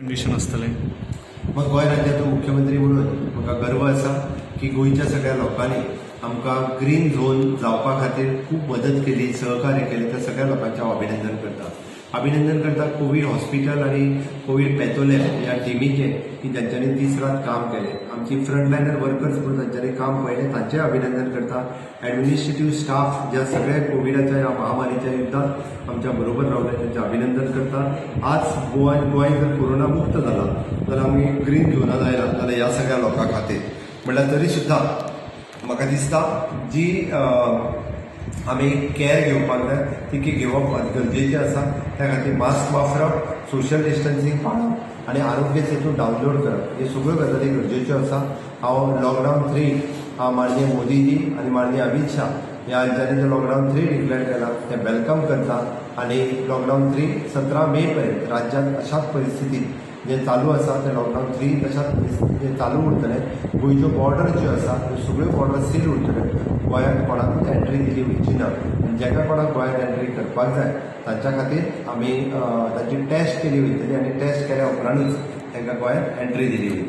Condition आसतलें? मग गोंय राज्याचो मुख्यमंत्री म्हणून म्हाका गर्व आसा की गोंयच्या सगळ्या लोकांनी आमकां ग्रीन झोन जावपा खातीर खूब मदत केली, सहकार्य केलें. त्या सगळ्या लोकांचें हांव अभिनंदन करता. अभिनंदन करता कोवीड हॉस्पिटल आनी कोवीड पॅथोलॅब ह्या टिमीचें की तांच्यांनी दीस रात काम केलें. आमची फ्रंटलायनर वर्कर्स म्हणून तांच्यांनी काम पळयलें, तांचें अभिनंदन करता. ॲडमिनिस्ट्रेटीव स्टाफ ज्या सगळ्या कोविडाच्या ह्या महामारीच्या युद्धात आमच्या बरोबर रावले, तांचें अभिनंदन करता. आज गोवा, गोंय जर कोरोना मुक्त जाला जाल्यार, आमी ग्रीन झोनात आयला जाल्यार ह्या सगळ्या लोकां खातीर. म्हणल्यार तरी सुद्दां म्हाका दिसता जी आमी कॅर घेवपाक जाय ती की घेवप गरजेचें आसा. त्या खातीर मास्क वापरप, सोशल डिस्टन्सींग पाळप आनी आरोग्य सेतू डावनलोड करप हे सगळ्यो गजाली गरजेच्यो आसा. हांव लॉकडावन थ्री हांव माननीय मोदीजी आनी माननीय अमित शाह ह्या हांच्यांनी जे लॉकडावन थ्री डिक्लेअर केला ते welcome करता आनी लॉकडावन थ्री 17 मे पर्यंत राज्यांत अशाच परिस्थितीत जे चालू आसा ते लॉकडावन थ्री तशाच परिस्थितीत जे चालू उरतले. गोंयच्यो बॉर्डर ज्यो आसा त्यो सगळ्यो बॉर्डर सील उरतल्यो. गोंयांत कोणाकूच एंट्री दिली वयची ना आनी जाका कोणाक गोंयांत एंट्री करपाक जाय तांच्या खातीर आमी तांची टेस्ट केली वयतली आनी टेस्ट केल्या उपरांतूच तांकां गोंयांत एंट्री दिली वयतली.